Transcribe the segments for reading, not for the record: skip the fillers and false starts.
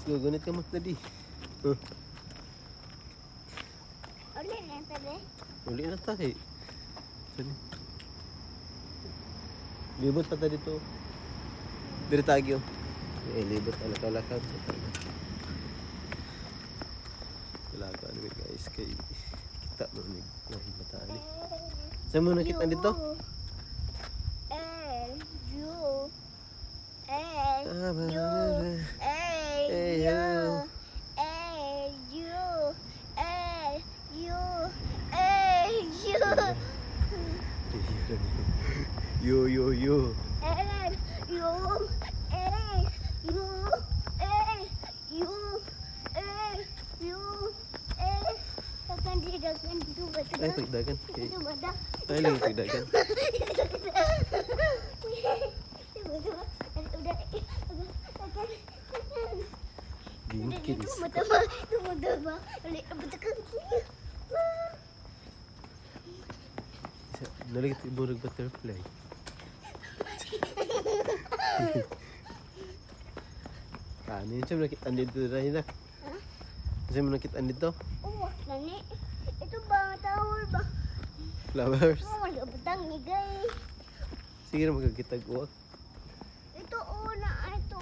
Let's go, gunit ka mo, daddy. Huh. Uli na tabi. Uli na ta kay. Sani. Libot pa ta dito. Diri tagyo. Eh, libot ta lakaw-lakaw sa tayo. Wala ko ano guys kay kita mo ni bataan ni. Saan mo nakita dito? L U L U A L U L U L U L U Yo yo yo. L U L U L U L U L. Dagan di dagan dito ba? Ay, pagdagan. Okay. Dito ba da? Ay, lagi pagdagan. Ginkins. Nalagit iburag butterfly. Paano yun? Saan mo nakita dito rin na? Saan mo nakita dito? Oh, nani. Ito ba tawol ba? Flowers. Oh, malabutang ni gay. Sige na magkakitag uwak. Ito una ito.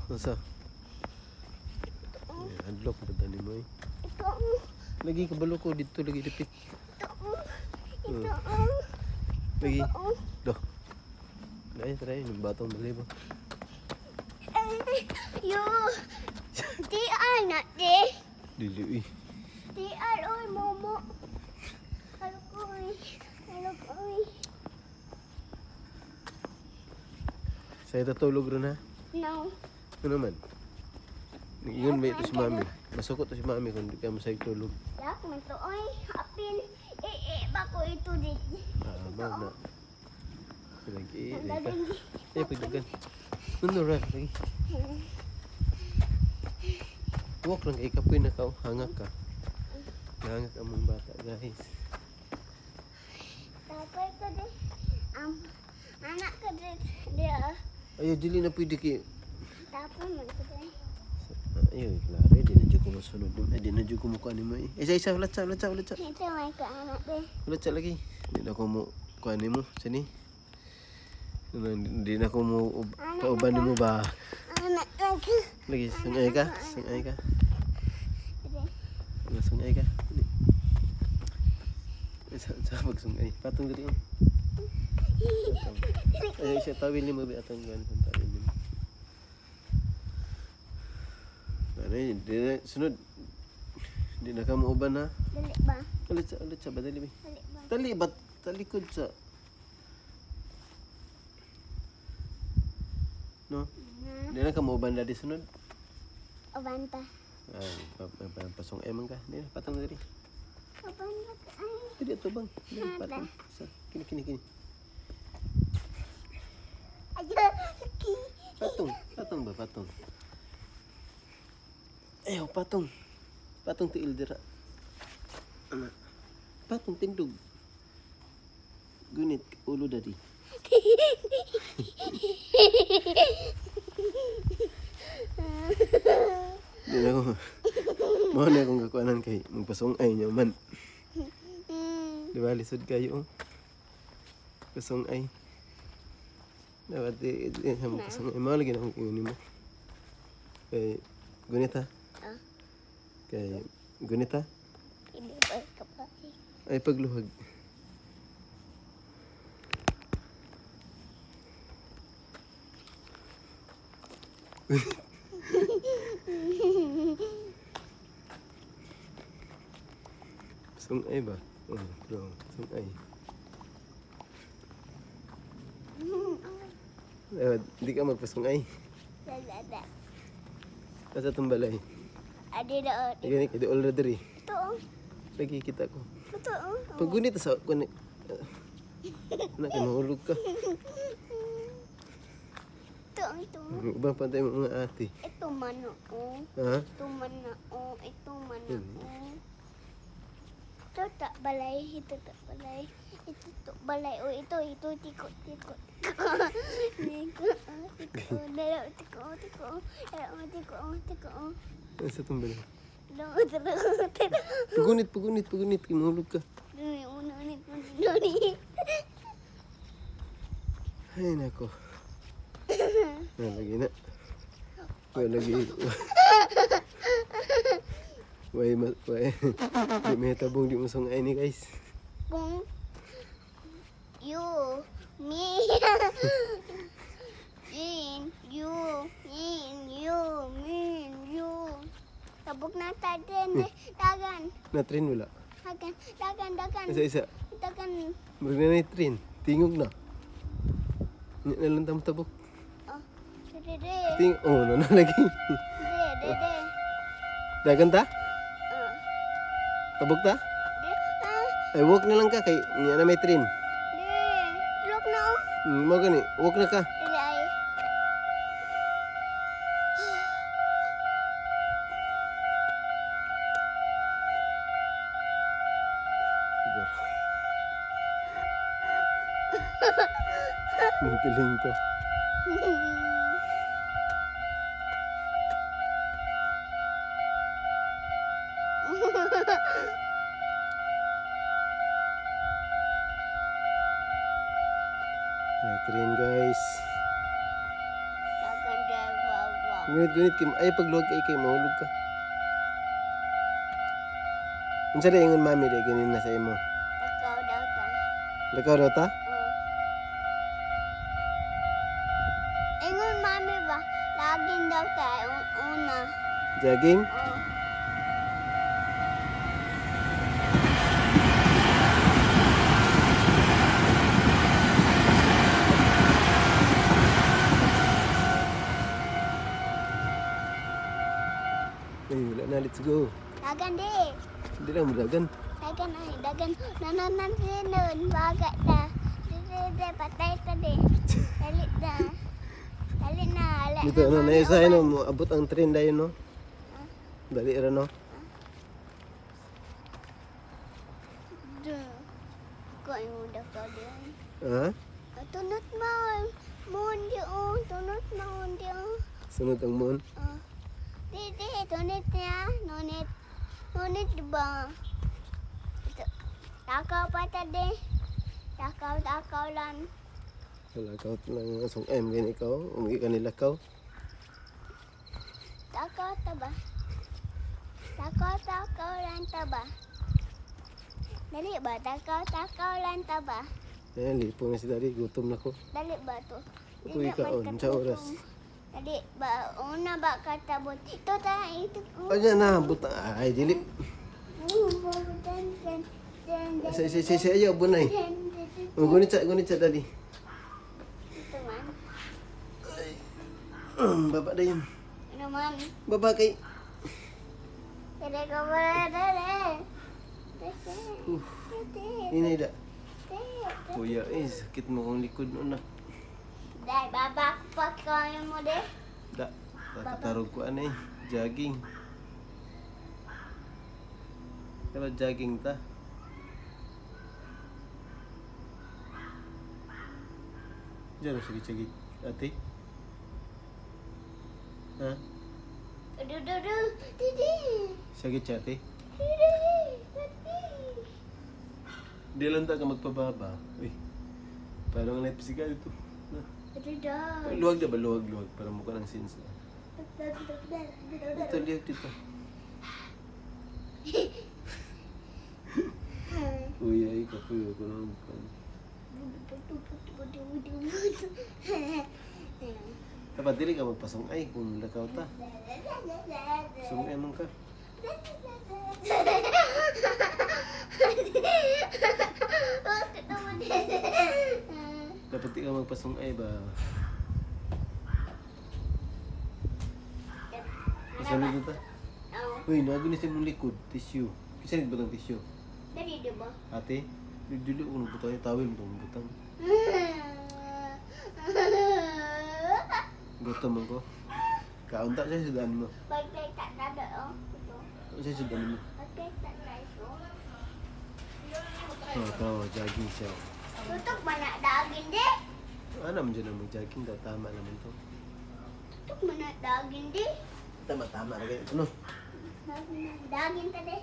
Nasa? Ito. Hadlok ba tani mo eh? Ito. Lagi kabalo ko dito lagi dipit. Ito. Ito. Lagi. Ito. Do. Dai, try yung batong bali ba? Yo. Di anak di. Dili eh. Di al oy momo. Alukoy. Alukoy. Sa'yo tatulog ron ha? No. Ano naman? Yun ba ito si mami? Masukot to si mami kung di ka masayag tulog. Yak man to oy. Apil. Eh bako ito di. Ah, ba na. Lagi, lagi ka. Eh, pagdagan. Nuno ra, lagi. Walk lang kay kapoy na ka, hangak ka. Hangak ang mga bata, guys. Tapos ko di. Anak ko di. Di ah. Ayo, dili na pwede kay. Tapos man ko di. Ayo, klaro, di na dyan ko masunod. Ay, di na dyan ko mukuha ni mo eh. Isa, isa, ulat sa, ulat sa, ulat sa. Ito may ko anak di. Ulat sa lagi. Di na ko mo kuha ni mo. Sini. Di na ko mo pauban ni mo ba? Anak lagi. Lagi, sungay ka. Sungay ka. Sungay ka. Sa sa pagsungay. Patong diri oh. Ay, siya tawil ni mo bi atong gan tawil ni mo. Ano yun, di na, sunod. Di na ka mo uban ha. Dali ba? Ulit sa, badali ba? Dali ba? Tali ba? Talikod sa. No? Na. Di na ka mo uban dali sunod. Obanta. Ay, pasong man ka. Di na, patong diri. Obanta ka ay. Dili ito bang? Dili, patong. Sa, kini, kini, kini. Ayo. Ki. Patong, patong ba, patong. Ayaw, patong. Patong tiil dira. Ana. Patong tindog. Gunit, ulo dadi. Di na ko. Mao na akong gakuanan kay magpasungay niya man. Di ba, lisod kayo oh. Pasungay. Dapat di, di, di magpasungay. Mao lagi na akong ingon nimo. Kay, gunit ha. Ah. Kay, gunit ha. Hindi ba ka pa? Ay, pagluhag. Sungay ba? Oh, bro. Sungay. Eh, hindi ka magpasungay. Da. Nasa itong balay. Adi da. Lagi ni, di already. Ito. Oh. Lagi kita ko. Ito. Oh. Paggunit sa kuan. Anak, mahulog ka. Ito, ito. Ubang pantay mo mga ate. Ito man oh. Ha? Ito man oh. Ito man oh. Ito ta balay, ito ta balay. Ito to balay. O ito, ito tiko tiko. Tiko tiko tiko tiko tiko tiko. Sa itong balay. Pagunit, pagunit, pagunit. Mahulog ka. Ay, nako. Ay, lagi na. Ay, lagi. Way, way. Di may tabong, di mo sungay ni guys. Bong. You. Me. In. You. In. You. Me. You. Tabog na tayo. Dagan. Na train wala? Dagan. Dagan. Dagan. Isa, isa. Dagan. Murag na na train. Tingog na. Hindi na lang tabok. Oh. Dede. Ting, oh, na lagi. Dede, dede. Dagan ta? Tabok ta? Ay, walk na lang ka kay niya na may train. Dede. Look na oh. Mo gani, walk na ka. Dede ay. Siguro. Piling ko. May train guys. Gunit-gunit kay ay pagluwag kay kay mahulog ka. Unsa day ingon mami day ganin na sa imo? Lakaw daw ta. Lakaw daw ta? Oo. Ingon mami ba? Laging daw ta una. Jogging? Oo. Ay, wala na. Let's go. Dagan di. Hindi lang mo dagan. Dagan ay, dagan. Nananansinon. Baga ta. Dede, patay ta di. Dali na. Dali na. Dali Dito, ano, naisahin no, abot ang train dayon no. Dali ra no. Ko yung dako diyan. Ha? Tunot mo. Moon di oh. Tunot mo di oh. Sunod ang moon. Dede, tunot niya. Nunit. Nunit ba? Ito. Takaw pa ta di. Takaw, takaw lang. Lakaw lang ang M ganyan ikaw. Umuwi ka nilakaw. Takaw ta ba? Takaw, takaw lang ta ba? Dali ba? Takaw, takaw lang ta ba? Ayan, lipo nga si Daddy. Gutom na ko. Dali ba to? Uy, kaon. Sa oras. Dali ba? Una ba katabot? Ito ta, ito. Ayan na, buta. Ay, dili. Sa, sa, sa, sa, ayaw, bunay. Gunit sa, Daddy. Ito man. Baba na yun. Ano man? Baba kay. Dali ko ba? Dali. Inay da. Kuya, eh, sakit mo kong likod noon na. Dahil baba ko pa kayo mo de. Da, nakatarog ko ano eh. Jogging. Diba jogging ta? Diyan, sige, sige. Ate? Ha? Du du du. Didi. Sige, ate? Didi. Di lang ta ka magpababa. Uy, parang naipsigal ito. Luwag na ba? Luwag, luwag. Para mukha ng sins. Ito, liyag dito. Uy, ay, kapuyo ko lang. Dapat dili ka magpasungay kung lakaw ta. Sungay man ka. Dapat di ka magpasungay ba? Masunod na ta? Uy, nago ni sa mong likod. Tissue. Kisa nagbutang tissue? Dali, di ba? Ate, dili ko nagbutang. Tawil mo itong butang. Gutom ako. Kaunta siya sudan mo. Pagkita na doon. Siya sudan mo. Pagkita na ito. Oh, to, jogging siya. Tutok man na dagin di. Ano man dyan ang mag-jogging daw, tama naman to. Tutok man na dagin di. Tama, tama na ganito, no? Dagin ta di.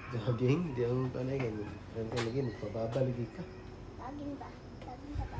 Jogging, di ang panay ganyan. Ganyan ka lagi, magpababa lagi ka. Dagin ba? Dagin ta ba?